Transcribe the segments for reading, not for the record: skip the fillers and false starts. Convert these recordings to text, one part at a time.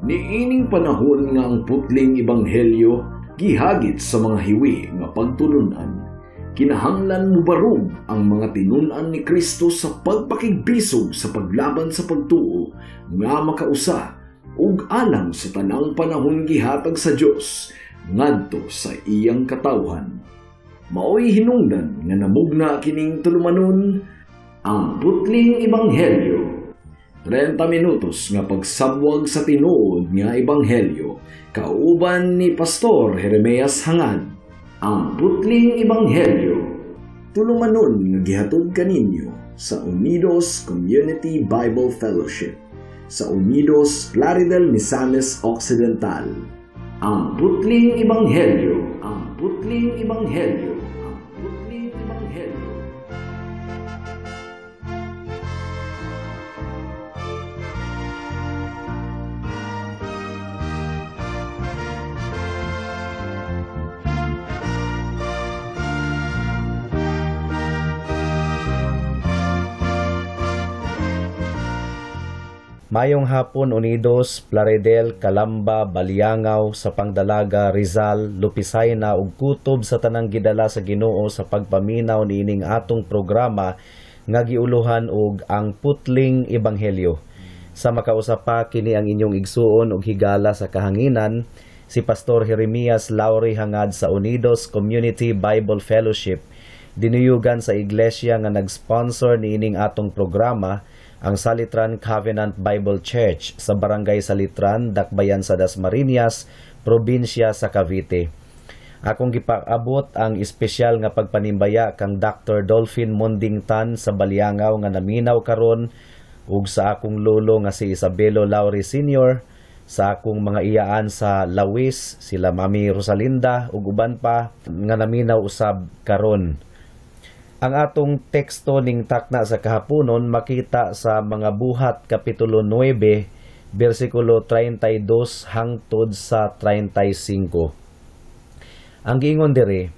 Niining panahon nga ang putling ebanghelyo gihagit sa mga hiwi nga pagtulunan, kinahanglan mubarog ang mga tinun-an ni Kristo sa pagpakigbisog sa paglaban sa pagtuo nga makausa ug alang sa tanang panahon gihatag sa Dios ngadto sa iyang katawhan. Maoy hinungdan nga namugna kining tulumanon ang putling ebanghelyo. 30 minutos nga pagsabwag sa tinuod nga ebanghelyo kauban ni Pastor Jeremias Hangad. Ang putling ebanghelyo, tulumanon nga gihatod kaninyo sa Unidos Community Bible Fellowship sa Unidos, Plaridel, Misamis Occidental. Ang putling ebanghelyo, ang putling ebanghelyo, ang putling ebanghelyo. Mayong hapon, Unidos, Plaridel, Calamba, Baliangao, sa Pangdalaga, Rizal, Lupisayna ug kutob sa tanang gidala sa Ginoo sa pagpaminaw niining atong programa nga giuluhan og ang Putling Ebanghelyo. Sa makausa pa kini ang inyong igsuon og higala sa kahanginan, si Pastor Jeremias Lauri Hangad sa Unidos Community Bible Fellowship, dinuyugan sa iglesia nga nag-sponsor niining atong programa, ang Salitran Covenant Bible Church sa Barangay Salitran, Dakbayan sa Dasmariñas, probinsya sa Cavite. Akong gipaabot ang espesyal nga pagpanimbaya kang Dr. Dolphin Mondingtan sa Baliangao nga naminaw karon ug sa akong lolo nga si Isabelo Lauri Sr., sa akong mga iyaan sa Lawis, sila Mami Rosalinda ug uban pa nga naminaw usab karon. Ang atong teksto ning takna sa kahaponon makita sa mga Buhat Kapitulo 9, bersikulo 32 hangtod sa 35. Ang giingon diri,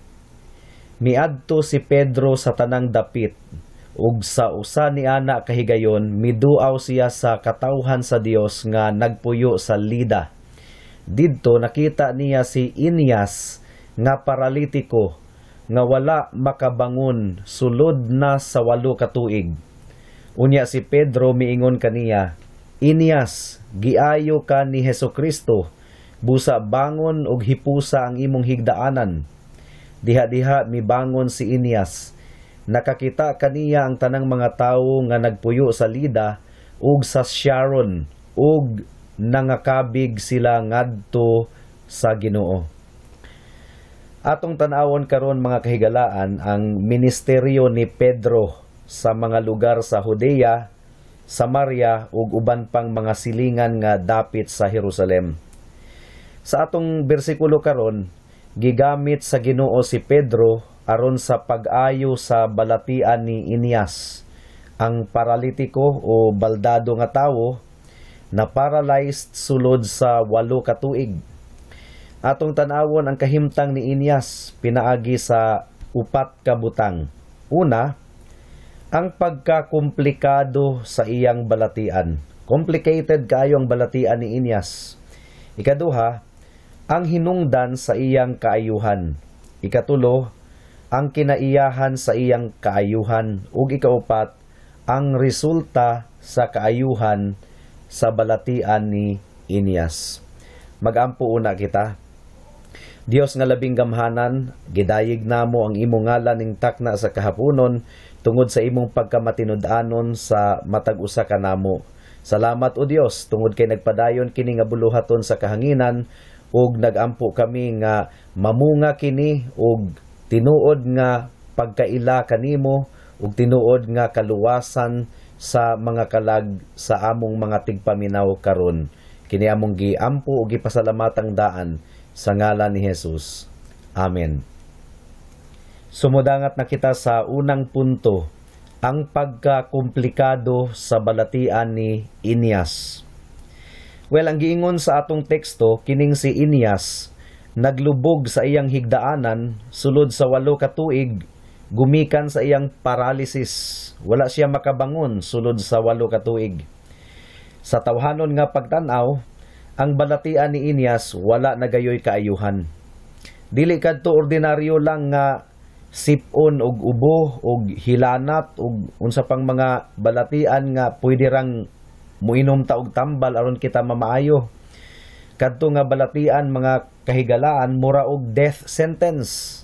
miadto si Pedro sa tanang dapit ug sa usa ni ana kahigayon miduaw siya sa katawhan sa Dios nga nagpuyo sa Lida. Didto nakita niya si Inias nga paralitiko nga wala makabangon sulod na sa 8 ka tuig. Unya si Pedro miingon kaniya, Inias, giayo ka ni Hesukristo, busa bangon og hipusa ang imong higdaanan. Diha-diha mibangon si Inias. Nakakita kaniya ang tanang mga tawo nga nagpuyo sa Lida ug sa Sharon ug nangakabig sila ngadto sa Ginoo. Atong tan-awon karon mga kahigalaan ang ministeryo ni Pedro sa mga lugar sa Judea, Samaria ug uban pang mga silingan nga dapit sa Jerusalem. Sa atong bersikulo karon, gigamit sa Ginoo si Pedro aron sa pag-ayo sa balatian ni Inias, ang paralitiko o baldado nga tawo na paralyzed sulod sa 8 ka tuig. Atong tan-awon ang kahimtang ni Inias pinaagi sa 4 ka butang. Una, ang pagkakomplikado sa iyang balatian. Complicated kaayo ang balatian ni Inias. Ikaduha, ang hinungdan sa iyang kaayuhan. Ikatulo, ang kinaiyahan sa iyang kaayuhan. Ug ikaupat, ang resulta sa kaayuhan sa balatian ni Inias. Magampo una kita. Dios nga labing gamhanan, gidayeg namo ang imong ngalan ning takna sa kahaponon tungod sa imong pagkamatinud-anon sa matag usa kanamo. Salamat o Dios tungod kay nagpadayon kini nga buluhaton sa kahanginan ug nagampo kami nga mamunga kini ug tinuod nga pagkaila kanimo ug tinuod nga kaluwasan sa mga kalag sa among mga tigpaminaw karon. Kini among giampo ug gipasalamatang daan sa ngalan ni Jesus. Amen. Sumudangat na kita sa unang punto, ang pagkakomplikado sa balatian ni Inias. Well, ang giingon sa atong teksto, kining si Inias naglubog sa iyang higdaanan sulod sa 8 ka tuig, gumikan sa iyang paralysis. Wala siya makabangon sulod sa 8 ka tuig. Sa tawhanon nga pagtan-aw, Ang balatian ni Inyas wala na gayoy kaayuhan. Dili kadto ordinaryo lang nga sipon og ubo og hilanat og unsa pang mga balatian nga pwede rang muinom ta og tambal aron kita mamaayo. Kadto nga balatian, mga kahigalaan, mura og death sentence.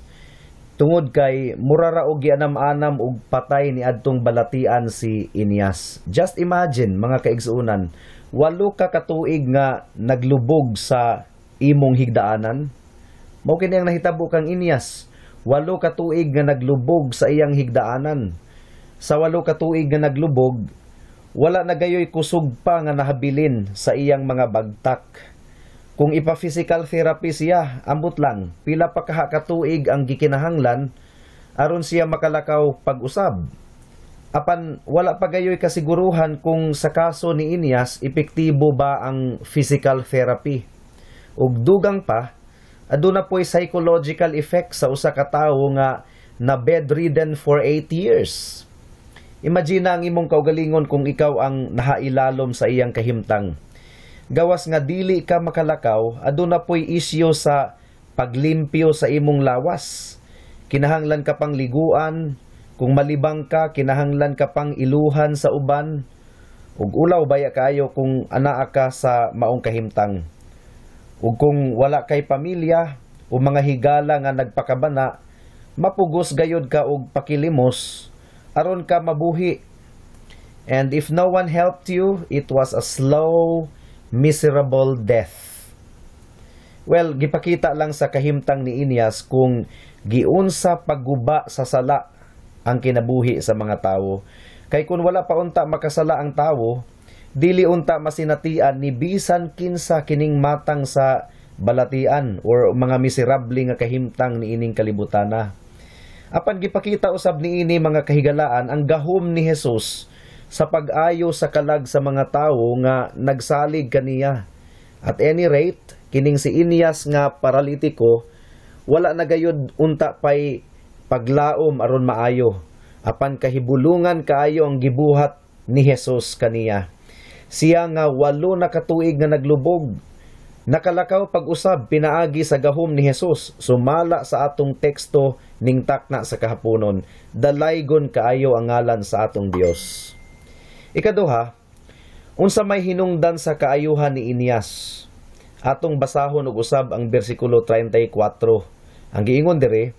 Tungod kay mura ra og gianam-anam og patay ni adtong balatian si Inyas. Just imagine, mga kaigsuonan, 8 ka katuig nga naglubog sa imong higdaanan. Mao kini ang nahitabo kang Inyas. 8 ka tuig nga naglubog sa iyang higdaanan. Sa 8 ka tuig nga naglubog, wala na gayoy kusog pa nga nahabilin sa iyang mga bagtak. Kung ipa-physical therapy siya, ambot lang, pila pa kaha katuig ang gikinahanglan aron siya makalakaw pag-usab. Apan wala pa gayoy kasiguruhan kung sa kaso ni Inyas epektibo ba ang physical therapy. Ug dugang pa, aduna po'y psychological effect sa usa ka tawo nga na bedridden for 8 years. Imagine ang imong kaugalingon kung ikaw ang nahailalom sa iyang kahimtang. Gawas nga dili ka makalakaw, aduna po'y isyu sa paglimpyo sa imong lawas. Kinahanglan ka pang liguan, kung malibang ka, kinahanglan ka pang iluhan sa uban. Ug ulaw baya kaayo kung anaa ka sa maong kahimtang. Ug kung wala kay pamilya o mga higala nga nagpakabana, mapugos gayod ka og pakilimos aron ka mabuhi. And if no one helped you, it was a slow, miserable death. Well, gipakita lang sa kahimtang ni Inyas kung giunsa pagguba sa sala ang kinabuhi sa mga tawo. Kay kung wala pa unta makasala ang tawo, dili unta masinatian ni bisan kinsa kining matang sa balatian or mga miserable nga kahimtang niining kalibutana. Apan gipakita usab niini, mga kahigalaan, ang gahom ni Jesus sa pag-ayo sa kalag sa mga tawo nga nagsalig kaniya. At any rate, kining si Inyas nga paralitiko wala na gayud unta pay paglaom aron maayo. Apan kahibulungan kaayo ang gibuhat ni Jesus kaniya. Siya nga 8 na katuig nga naglubog, nakalakaw pag-usab pinaagi sa gahom ni Jesus. Sumala sa atong teksto ning takna sa kahaponon, dalaygon kaayo ang ngalan sa atong Dios. Ikaduha, unsa may hinungdan sa kaayuhan ni Inyas? Atong basahon og usab ang bersikulo 34. Ang giingon diri,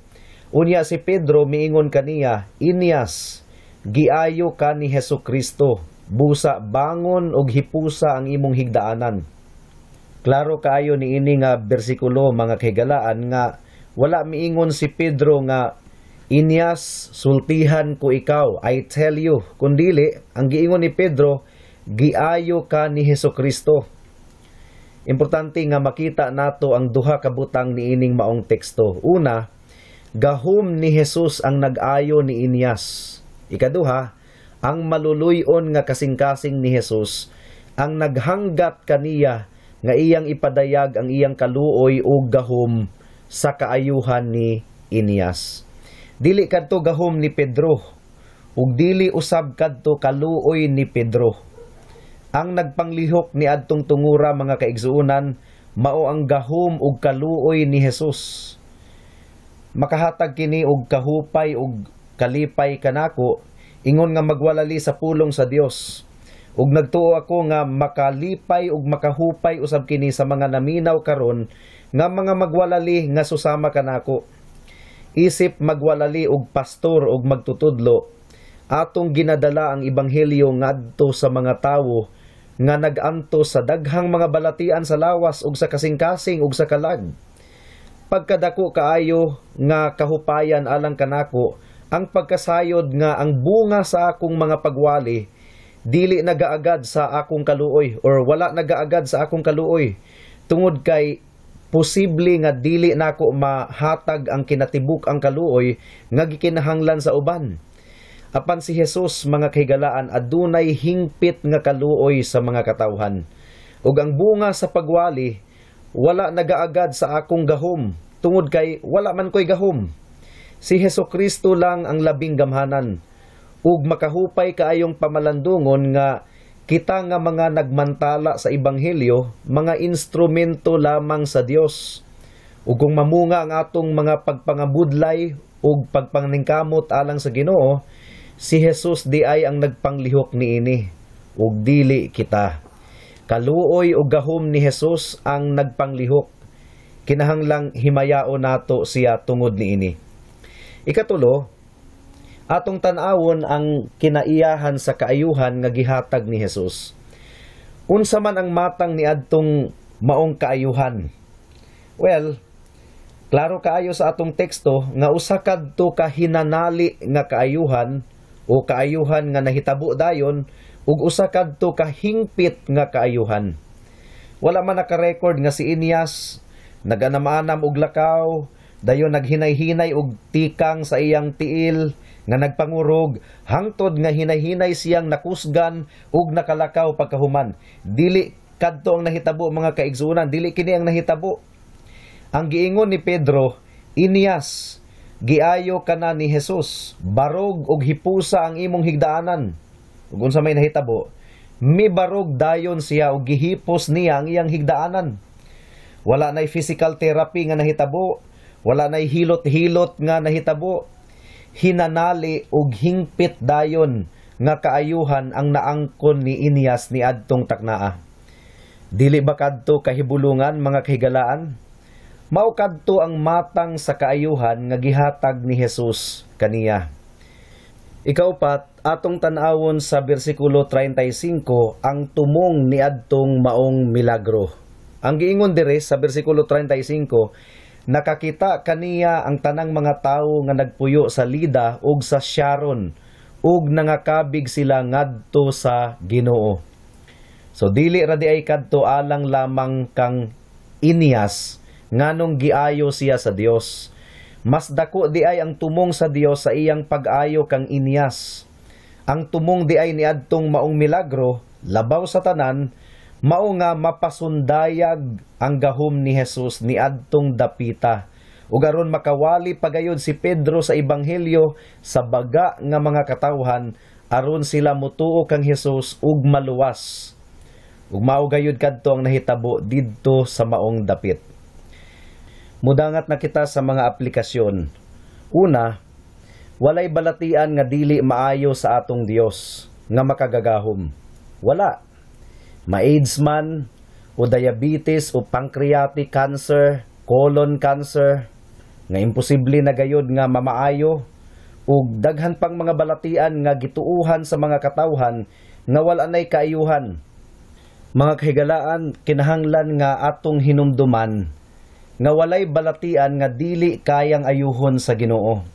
unya si Pedro miingon kaniya, "Inyas, giayo ka ni Hesus Kristo, busa bangon og hipusa ang imong higdaanan." Klaro kaayo niini nga bersikulo, mga kahigalaan, nga wala miingon si Pedro nga, "Inyas, sultihan ko ikaw, I tell you." Kundili, ang giingon ni Pedro, "Giayo ka ni Hesus Kristo." Importante nga makita nato ang duha ka butang niining maong teksto. Una, gahom ni Jesus ang nag-ayo ni Inyas. Ikaduha, ang maluluy-on nga kasing-kasing ni Jesus ang naghanggat kaniya nga iyang ipadayag ang iyang kaluoy o gahom sa kaayuhan ni Inyas. Dili kadto gahom ni Pedro ug dili usab kadto kaluoy ni Pedro. Ang nagpanglihok ni adtong tungura, mga kaigsuonan, mao ang gahom ug kaluoy ni Jesus. Makahatag kini og kahupay ug kalipay kanako ingon nga magwalali sa pulong sa Dios. Ug nagtuo ako nga makalipay ug makahupay usab kini sa mga naminaw karon nga mga magwalali nga susama kanako. Isip magwalali og pastor ug magtutudlo, atong ginadala ang ebanghelyo ngadto sa mga tawo nga nag-antos sa daghang mga balatian sa lawas ug sa kasing-kasing ug sa kalag. Pagkadako kaayo nga kahupayan alang kanako ang pagkasayod nga ang bunga sa akong mga pagwali dili nagaagad sa akong kaluoy or wala nagaagad sa akong kaluoy, tungod kay posible nga dili nako mahatag ang kinatibuk ang kaluoy nga gikinahanglan sa uban. Apan si Jesus, mga kahigalaan, adunay hingpit nga kaluoy sa mga katawhan. Ug ang bunga sa pagwali wala nagaagad sa akong gahom, tungod kay wala man koy gahom. Si Hesus Kristo lang ang labing gamhanan. Ug makahupay kaayong pamalandungon nga Kita nga mga nagmantala sa ebanghelyo, mga instrumento lamang sa Dios. Ug kung mamunga ang atong mga pagpangabudlay ug pagpaningkamot alang sa Ginoo, si Jesus di ay ang nagpanglihok niini ug dili kita. Kaluoy ug gahom ni Jesus ang nagpanglihok. Kinahanglang himayaon nato siya tungod niini. Ikatulo, atong tan-awon ang kinaiyahan sa kaayuhan nga gihatag ni Jesus. Unsa man ang matang niadtong maong kaayuhan? Well, klaro kaayo sa atong teksto nga usa kadto ka hinanali nga kaayuhan o kaayuhan nga nahitabo dayon ug usa kadto ka hingpit nga kaayuhan. Wala man naka-record nga si Eneas naganam-anam og lakaw, dayon naghinay-hinay og tikang sa iyang tiil nga nagpangurog hangtod nga hinay-hinay siyang nakusgan ug nakalakaw pagkahuman. Dili kadto ang nahitabo, mga kaigsuonan, dili kini ang nahitabo. Ang giingon ni Pedro, "Eneas, giayo ka na ni Jesus, barog og hipusa ang imong higdaanan." Ug unsa may nahitabo? Mibarog dayon siya ug gihipos niya ang iyang higdaanan. Wala nay physical therapy nga nahitabo, wala nay hilot-hilot nga nahitabo. Hinanali ug hingpit dayon nga kaayuhan ang naangkon ni Eneas niadtong taknaa. Dili ba kadto kahibulungan, mga kahigalaan? Mao kadto ang matang sa kaayuhan nga gihatag ni Jesus kaniya. Ikaupat, atong tan-awon sa bersikulo 35 ang tumong niadtong maong milagro. Ang giingon dire sa bersikulo 35, nakakita kaniya ang tanang mga tawo nga nagpuyo sa Lida ug sa Sharon ug nangakabig sila ngadto sa Ginoo. So dili ra di ay kadto alang lamang kang Eneas nganong giayo siya sa Dios. Mas dako di ay ang tumong sa Dios sa iyang pag-ayo kang Eneas. Ang tumong di ay niadtong maong milagro, labaw sa tanan, mao nga mapasundayag ang gahom ni Jesus niadtong dapita. Ug aron makawali pagayod si Pedro sa ebanghelyo sa baga nga mga katawhan aron sila mutuo kang Jesus ug maluwas. Ug mao gayud kadto ang nahitabo didto sa maong dapit. Mudangat na kita sa mga aplikasyon. Una, walay balatian nga dili maayo sa atong Dios nga makagagahom. Wala. Ma-AIDS man, o diabetes, o pancreatic cancer, colon cancer, nga imposible na gayod nga mamaayo, ug daghan pang mga balatian nga gituuhan sa mga katawhan nga wala nay kaayuhan. Mga kahigalaan, kinahanglan nga atong hinumduman nga walay balatian nga dili kayang ayuhon sa Ginoo.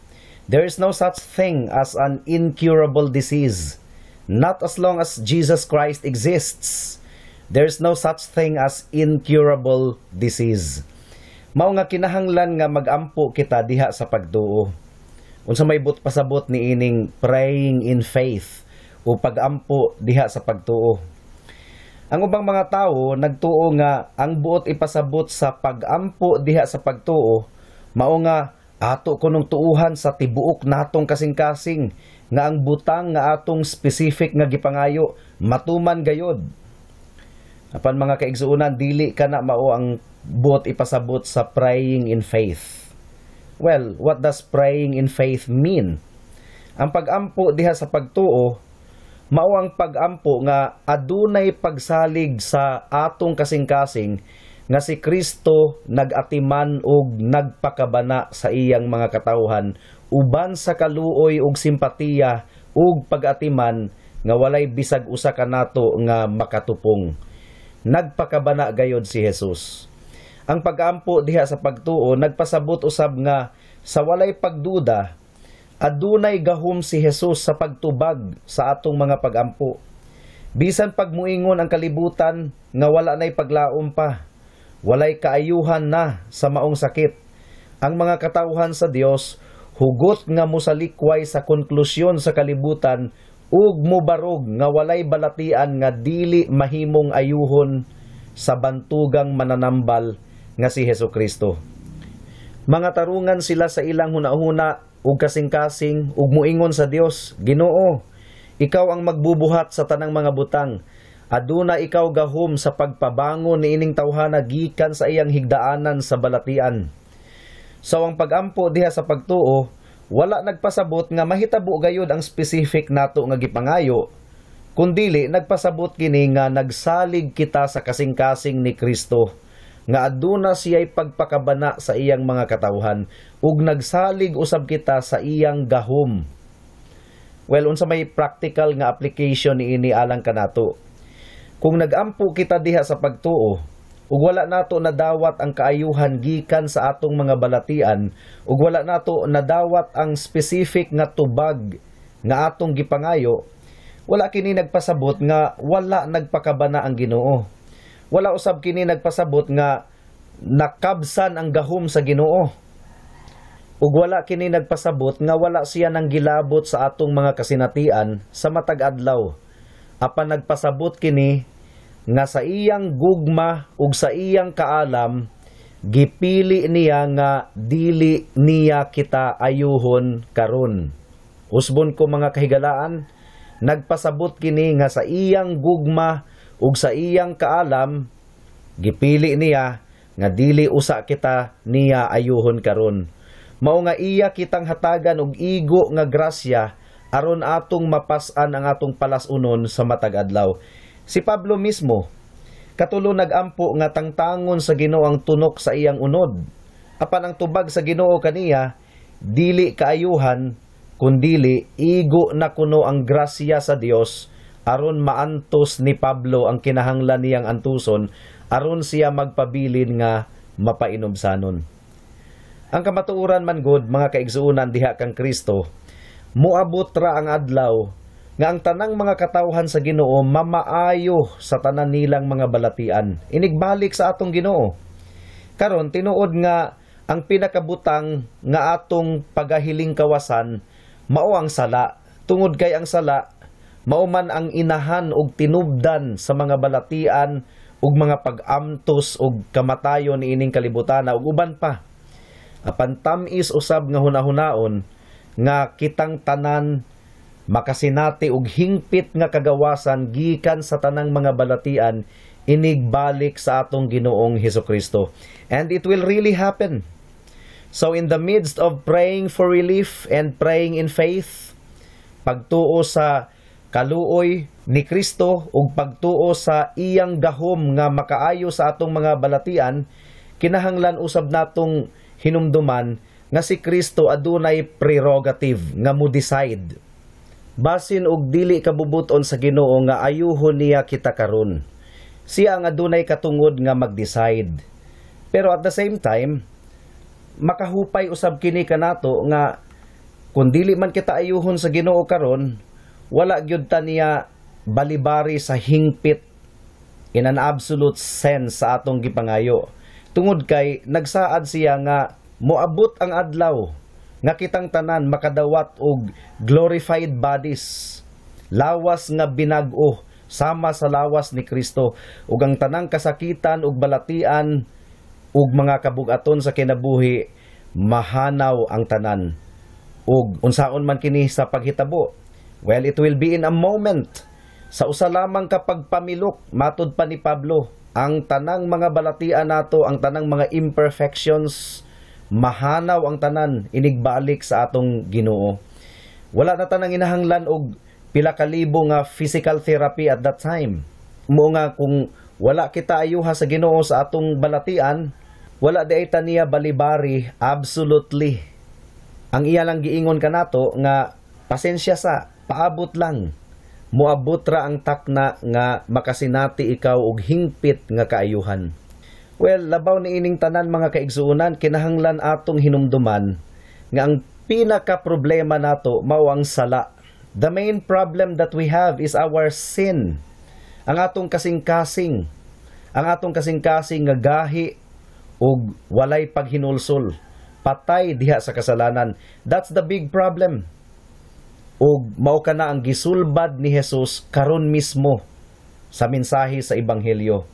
There is no such thing as an incurable disease. Not as long as Jesus Christ exists. There is no such thing as incurable disease. Mao nga kinahanglan nga magampo kita diha sa pagtuo. Unsa may buot pasabot ni ining praying in faith o pagampo diha sa pagtuo? Ang ubang mga tawo nagtuo nga ang buot ipasabot sa pagampo diha sa pagtuo mao nga ato kunong tuuhan sa tibuok natong kasing-kasing nga ang butang nga atong specific nga gipangayo matuman gayod. Apan, mga kaigsuonan, dili kana mao ang buot ipasabot sa praying in faith. Well, what does praying in faith mean? Ang pagampo diha sa pagtuo mao ang pagampo nga adunay pagsalig sa atong kasing-kasing nga si Kristo nag-atiman og nagpakabana sa iyang mga katawhan uban sa kaluoy ug simpatiya ug pag-atiman nga walay bisag usa kanato nga makatupong. Nagpakabana gayod si Jesus. Ang pag-ampo diha sa pagtuo nagpasabot usab nga sa walay pagduda adunay gahom si Jesus sa pagtubag sa atong mga pagampo. Bisan pagmuingon ang kalibutan nga wala nay paglaom pa, walay kaayuhan na sa maong sakit, ang mga katawhan sa Dios hugot nga mosalikway sa konklusyon sa kalibutan ug mobarog nga walay balatian nga dili mahimong ayuhon sa bantugang mananambal nga si Hesus Kristo. Mga tarungan sila sa ilang hunahuna ug kasing-kasing ug muingon sa Dios, "Ginoo, ikaw ang magbubuhat sa tanang mga butang. Aduna ikaw gahom sa pagpabangon niining tawhana gikan sa iyang higdaanan sa balatian." So ang pagampo diha sa pagtuo, wala nagpasabot nga mahitabo gayud ang specific nato nga gipangayo, kundili nagpasabot kini nga nagsalig kita sa kasing-kasing ni Kristo, nga aduna siya'y pagpakabana sa iyang mga katawhan, ug nagsalig usab kita sa iyang gahom. Well, unsa may practical nga application niini alang kanato? Kung nagampo kita diha sa pagtuo ug wala nato nadawat ang kaayuhan gikan sa atong mga balatian, ug wala nato nadawat ang specific nga tubag nga atong gipangayo, wala kini nagpasabot nga wala nagpakabana ang Ginoo. Wala usab kini nagpasabot nga nakabsan ang gahom sa Ginoo. Ug wala kini nagpasabot nga wala siya nang gilabot sa atong mga kasinatian sa matag adlaw. Apan nagpasabot kini nga sa iyang gugma ug sa iyang kaalam, gipili niya nga dili niya kita ayuhon karon. Usbon ko, mga kahigalaan, nagpasabot kini nga sa iyang gugma ug sa iyang kaalam, gipili niya nga dili usa kita niya ayuhon karon. Mao nga iya kitang hatagan og igo nga grasya aron atong mapas-an ang atong palas-unon sa matag adlaw. Si Pablo mismo, katulo nagampo nga tangtangon sa Ginoo ang tunok sa iyang unod. Apan ang tubag sa Ginoo kaniya, dili kaayuhan, kundili igo na kuno ang grasya sa Dios aron maantos ni Pablo ang kinahanglan niyang antuson aron siya magpabilin nga mapainubsanon. Ang kamatuoran man gud, mga kaigsuonan diha kang Kristo, moabot ra ang adlaw nga ang tanang mga katawhan sa Ginoo mamaayo sa tanan nilang mga balatian inigbalik sa atong Ginoo. Karon, tinuod nga ang pinakabutang nga atong pagahiling kawasan mao ang sala, tungod kay ang sala mao man ang inahan og tinubdan sa mga balatian ug mga pag-amtos og kamatayon niining kalibutan ug uban pa. Apan tam-is usab nga hunahunaon nga kitang tanan makasinati og hingpit nga kagawasan gikan sa tanang mga balatian inigbalik sa atong Ginoong Hesukristo. And it will really happen. So in the midst of praying for relief and praying in faith, pagtuo sa kaluoy ni Kristo ug pagtuo sa iyang gahom nga makaayo sa atong mga balatian, kinahanglan usab natong hinumduman nga si Kristo adunay prerogative nga mo decide. Basin og dili kabubuton sa Ginoo nga ayuhon niya kita karon, siya ang adunay katungod nga mag-decide. Pero at the same time, makahupay usab kini kanato nga kung dili man kita ayuhon sa Ginoo karon, wala gyud ta niya balibari sa hingpit in an absolute sense sa atong gipangayo. Tungod kay nagsaad siya nga moabot ang adlaw nga kitang tanan makadawat og glorified bodies, lawas nga binag-o sama sa lawas ni Kristo, ug ang tanang kasakitan ug balatian ug mga kabugaton sa kinabuhi mahanaw ang tanan. Ug unsaon man kini sa paghitabo? Well, it will be in a moment, sa usa lamang ka pagpamilok. Matud pa ni Pablo, ang tanang mga balatian nato, ang tanang mga imperfections, mahanaw ang tanan inigbalik sa atong Ginoo. Wala na tanang inahanglan og pila ka libo nga physical therapy at that time. Mo nga kung wala kita ayuha sa Ginoo sa atong balatian, wala di ta niya balibari absolutely. Ang iya lang giingon kanato nga pasensya sa paabot lang. Moabot ra ang takna nga makasinati ikaw og hingpit nga kaayuhan. Well, labaw ni ining tanan, mga kaigsuonan, kinahanglan atong hinumduman nga ang pinaka problema nato mao ang sala. The main problem that we have is our sin. Ang atong kasing-kasing. Ang atong kasing-kasing nga gahi ug walay paghinulsol. Patay diha sa kasalanan. That's the big problem. Ug mao kana ang gisulbad ni Jesus karon mismo sa mensahe sa ebanghelyo.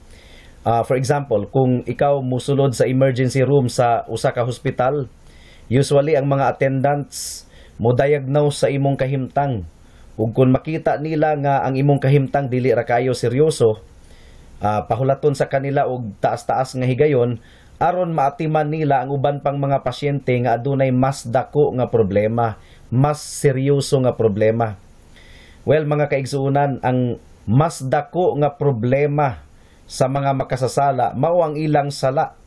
For example, kung ikaw musulod sa emergency room sa usa ka hospital, usually ang mga attendants mo diagnose sa imong kahimtang. Ug kung makita nila nga ang imong kahimtang dili ra kayo seryoso, pahulaton sa kanila og taas-taas nga higayon aron maatiman nila ang uban pang mga pasyente nga adunay mas dako nga problema, mas seryoso nga problema. Well, mga kaigsuonan, ang mas dako nga problema sa mga makasasala mao ang ilang sala.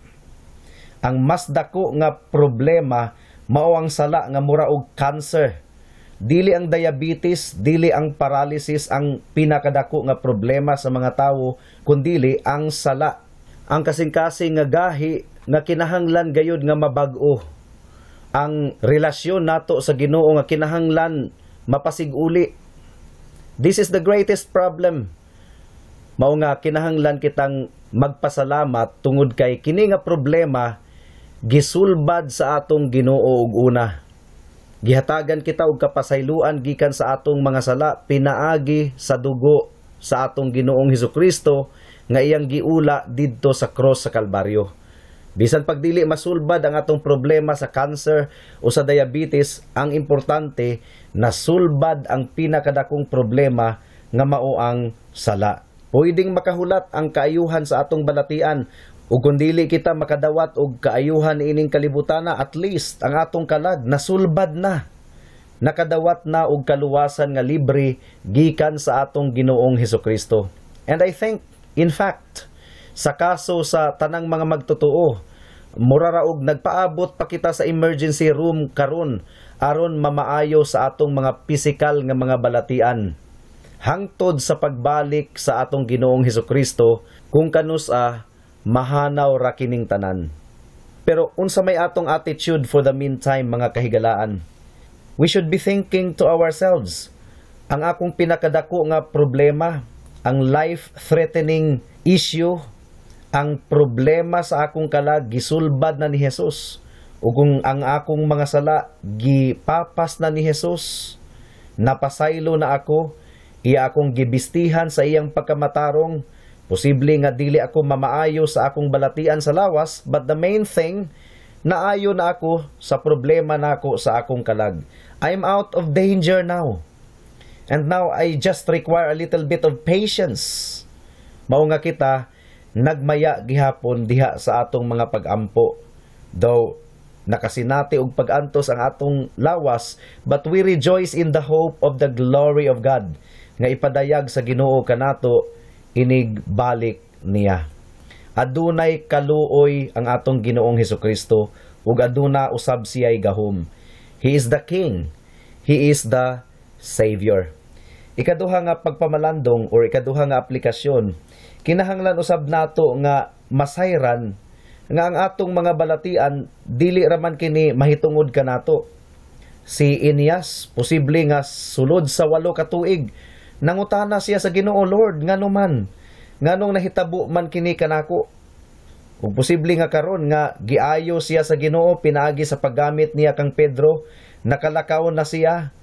Ang mas dako nga problema mao ang sala nga mura og cancer. Dili ang diabetes, dili ang paralysis ang pinakadako nga problema sa mga tawo, kundili ang sala. Ang kasing-kasing nga gahi nga kinahanglan gayud nga mabag-o. Ang relasyon nato sa Ginoo nga kinahanglan mapasiguli. This is the greatest problem. Mao nga kinahanglan kitang magpasalamat tungod kay kini nga problema gisulbad sa atong Ginoo og una. Gihatagan kita og kapasayloan gikan sa atong mga sala pinaagi sa dugo sa atong Ginoong Hesukristo nga iyang giula didto sa cross sa Kalbaryo. Bisan pagdili masulbad ang atong problema sa cancer o sa diabetes, ang importante nasulbad ang pinakadakong problema nga mao ang sala. Pwedeng makahulat ang kaayuhan sa atong balatian ug kung dili kita makadawat og kaayuhan ining kalibutana, at least ang atong kalag nasulbad na. Nakadawat na og kaluwasan nga libre gikan sa atong Ginoong Hesukristo. And I think, in fact, sa kaso sa tanang mga magtotoo, mura ra og nagpaabot pa kita sa emergency room karon aron mamaayo sa atong mga pisikal nga mga balatian. Hangtod sa pagbalik sa atong Ginoong Hesukristo, kung kanus-a mahanaw ra kining tanan. Pero unsa may atong attitude for the meantime, mga kahigalaan? We should be thinking to ourselves, ang akong pinakadako nga problema, ang life-threatening issue, ang problema sa akong kalag gisulbad na ni Jesus. Ug kung ang akong mga sala gipapas na ni Jesus, napasaylo na ako, iya akong gibistihan sa iyang pagkamatarong. Posible nga dili ako mamaayo sa akong balatian sa lawas, but the main thing, naayo na ako sa problema nako sa akong kalag. I'm out of danger now. And now I just require a little bit of patience. Mao nga kita nagmaya gihapon diha sa atong mga pagampo. Though nakasinati og pag-antos ang atong lawas, but we rejoice in the hope of the glory of God nga ipadayag sa Ginoo kanato inig balik niya. Adunay kaluoy ang atong Ginoong Hesukristo ug aduna usab siya'y gahom. He is the King. He is the Savior. Ikaduha nga pagpamalandong or ikaduha nga aplikasyon, kinahanglan usab nato nga masayran nga ang atong mga balatian dili raman kini mahitungod kanato. Si Eneas, posible nga sulod sa 8 ka tuig, nangutana siya sa Ginoo, "Lord, ngano man? Nganong nahitabo man kini kanako?" Ug posible nga karon nga giayo siya sa Ginoo pinaagi sa paggamit niya kang Pedro, nakalakaw na siya.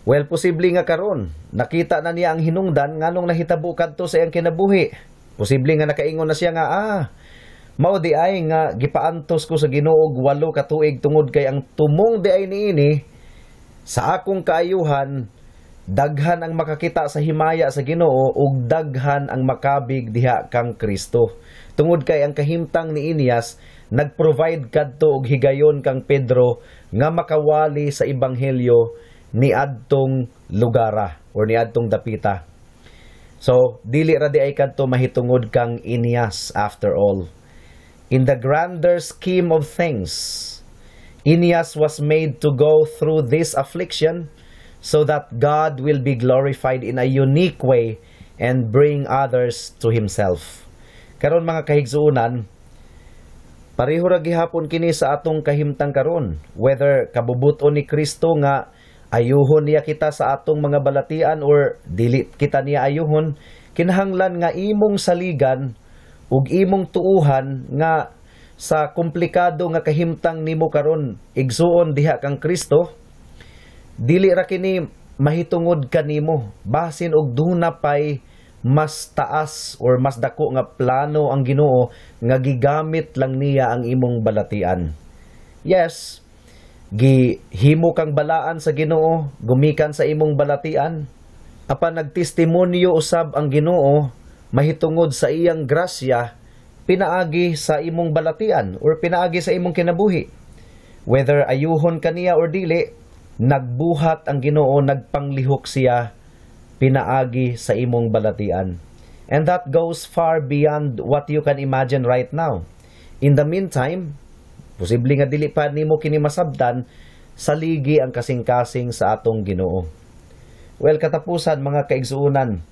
Well, posible nga karon nakita na niya ang hinungdan nganong nahitabo kadto sa iyang kinabuhi. Posible nga nakaingon na siya nga, "Mao di ay nga gipaantos ko sa Ginoo og 8 ka tuig tungod kay ang tumong di ay niini sa akong kaayuhan, daghan ang makakita sa himaya sa Ginoo ug daghan ang makabig diha kang Kristo." Tungod kay ang kahimtang ni Eneas nagprovide kadto og higayon kang Pedro nga makawali sa ebanghelyo ni adtong lugara or ni adtong dapita. So, dili ra di ay kadto mahitungod kang Eneas after all. In the grander scheme of things, Eneas was made to go through this affliction so that God will be glorified in a unique way and bring others to Himself. Karon, mga kahigsuonan, pareho ra gihapon kini sa atong kahimtang karon. Whether kabubuton ni Kristo nga ayuhon niya kita sa atong mga balatian or dili kita niya ayuhon, kinahanglan nga imong saligan ug imong tuuhan nga sa komplikado nga kahimtang nimo karon, igsuon diha kang Kristo, dili ra kini mahitungod kanimo, basin og duna pay mas taas or mas dako nga plano ang Ginoo nga gigamit lang niya ang imong balatian. Yes, gihimo kang balaan sa Ginoo gumikan sa imong balatian. Apan nagtestimonyo usab ang Ginoo mahitungod sa iyang grasya pinaagi sa imong balatian or pinaagi sa imong kinabuhi. Whether ayuhon kaniya or dili, nagbuhat ang Ginoo, nagpanglihok siya pinaagi sa imong balatian. And that goes far beyond what you can imagine right now. In the meantime, posible nga dili pa nimo kini masabtan, saligi ang kasing-kasing sa atong Ginoo. Well, katapusan, mga kaigsuonan,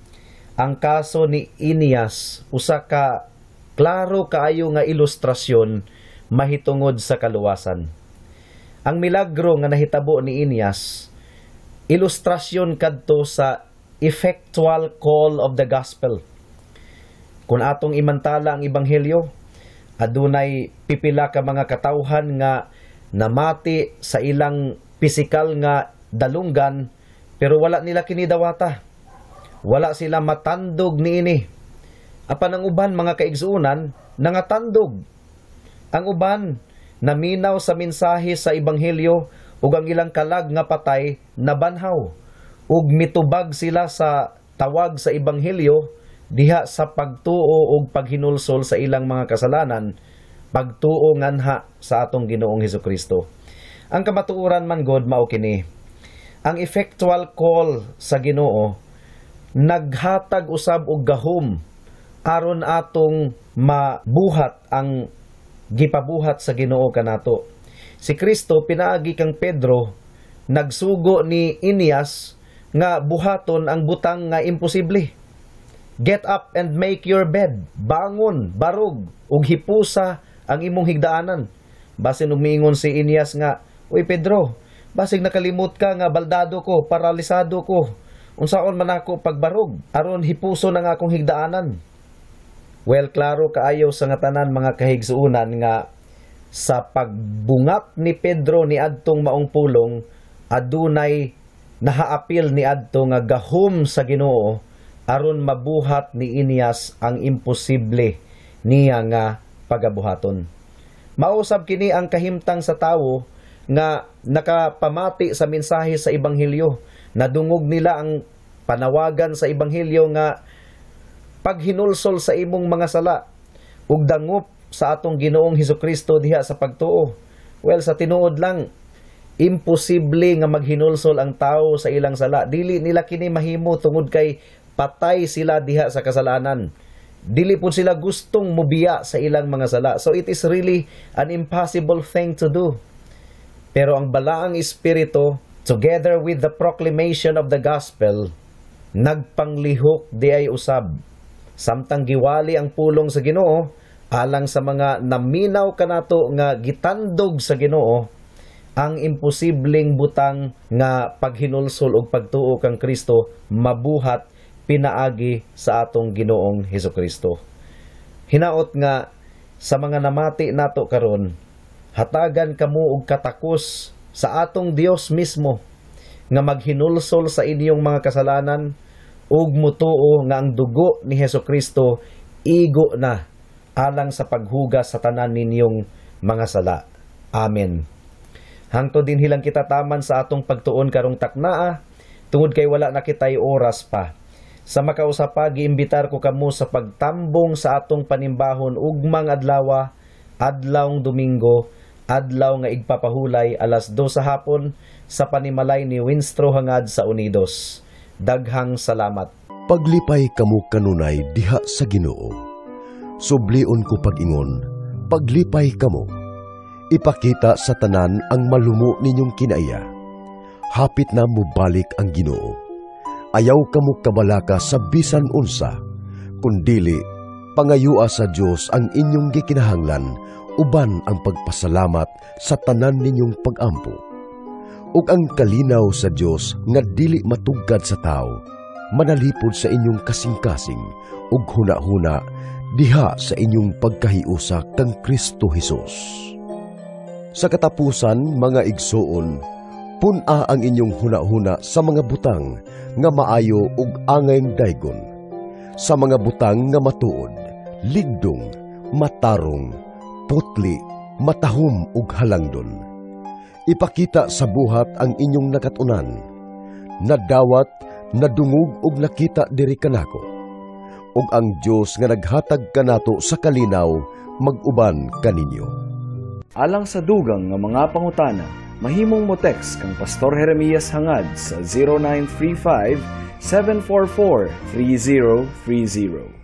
ang kaso ni Eneas usa ka klaro kaayo nga ilustrasyon mahitungod sa kaluwasan. Ang milagro nga nahitabo ni Eneas, ilustrasyon kadto sa effectual call of the gospel. Kung atong imantala ang ebanghelyo, adunay pipila ka mga katawhan nga namati sa ilang pisikal nga dalunggan, pero wala nila kini dawata. Wala sila matandog niini. Apan ang uban, mga kaigsuonan, nangatandog. Ang uban naminaw sa mensahe sa ebanghelyo ug ang ilang kalag nga patay nabanhaw ug mitubag sila sa tawag sa ebanghelyo diha sa pagtuo ug paghinulsol sa ilang mga kasalanan, pagtuo nganha sa atong Ginoong Hesukristo. Ang kamatuoran man god mao kini: ang effectual call sa Ginoo naghatag usab og gahom aron atong mabuhat ang gipabuhat sa Ginoo kanato. Si Kristo pinaagi kang Pedro nagsugo ni Eneas nga buhaton ang butang nga imposible. "Get up and make your bed." Bangon, barog, ug hipusa ang imong higdaanan. Basin ug miingon si Eneas nga, "Uy Pedro, basig nakalimot ka nga baldado ko, paralisado ko. Unsaon man ako pagbarog aron hipuso ang akong higdaanan?" Well, klaro kaayo sa nga tanan, mga kahigsuonan, nga sa pagbungat ni Pedro ni adtong maong pulong, adunay nahaapil ni adto nga gahom sa Ginoo aron mabuhat ni Eneas ang imposible niya nga pagabuhaton. Mausab kini ang kahimtang sa tawo nga nakapamati sa mensahe sa ebanghelyo. Nadungog nila ang panawagan sa ebanghelyo nga paghinulsol sa imong mga sala ug dangop sa atong Ginoong Hesukristo diha sa pagtuo. Well, sa tinuod lang, imposible nga maghinulsol ang tao sa ilang sala. Dili nila kini mahimo tungod kay patay sila diha sa kasalanan. Dili pud sila gustong mubiya sa ilang mga sala. So it is really an impossible thing to do. Pero ang Balaang Espiritu, together with the proclamation of the gospel, nagpanglihok di ay usab. Samtang giwali ang pulong sa Ginoo, alang sa mga naminaw kanato nga gitandog sa Ginoo, ang imposibleng butang nga paghinulsol og pagtuo kang Kristo mabuhat pinaagi sa atong Ginoong Hesukristo. Hinaot nga sa mga namati nato karon, hatagan kamo og katakos sa atong Dios mismo nga maghinulsol sa inyong mga kasalanan ug mutuo nga ang dugo ni Hesukristo igo na alang sa paghugas sa tanan ninyong mga sala. Amen. Hangtod dinhi lang kita taman sa atong pagtuon karong taknaa tungod kay wala na kitay oras pa. Sa makausa pa, giimbitar ko kamo sa pagtambong sa atong panimbahon ugmang adlawa, adlawng Domingo, adlaw nga igpapahulay, 2:00 sa hapon sa panimalay ni Winstro Hangad sa Unidos. Daghang salamat. Paglipay kamo kanunay diha sa Ginoo. Sublion ko pag-ingon, paglipay kamo. Ipakita sa tanan ang malumo ninyong kinaiya. Hapit na mubalik ang Ginoo. Ayaw kamo kabalaka sa bisan unsa, kundili pangayua sa Dios ang inyong gikinahanglan uban ang pagpasalamat sa tanan ninyong pagampo. Ug ang kalinaw sa Dios nga dili matugkad sa tao, manalipod sa inyong kasing-kasing ug huna-huna diha sa inyong pagkahiusa kang Kristo Hesus. Sa katapusan, mga igsuon, pun-a ang inyong huna-huna sa mga butang nga maayo ug angayng daygon, sa mga butang nga matuod, ligdong, matarong, putli, matahom ug halangdon. Ipakita sa buhat ang inyong nakatunan. Nadawat Nadungog ug nakita diri kanako. Ug ang Dios nga naghatag kanato sa kalinaw mag-uban kaninyo. Alang sa dugang nga mga pangutana, mahimong mo text kang Pastor Jeremias Hangad sa 0935 744 3030.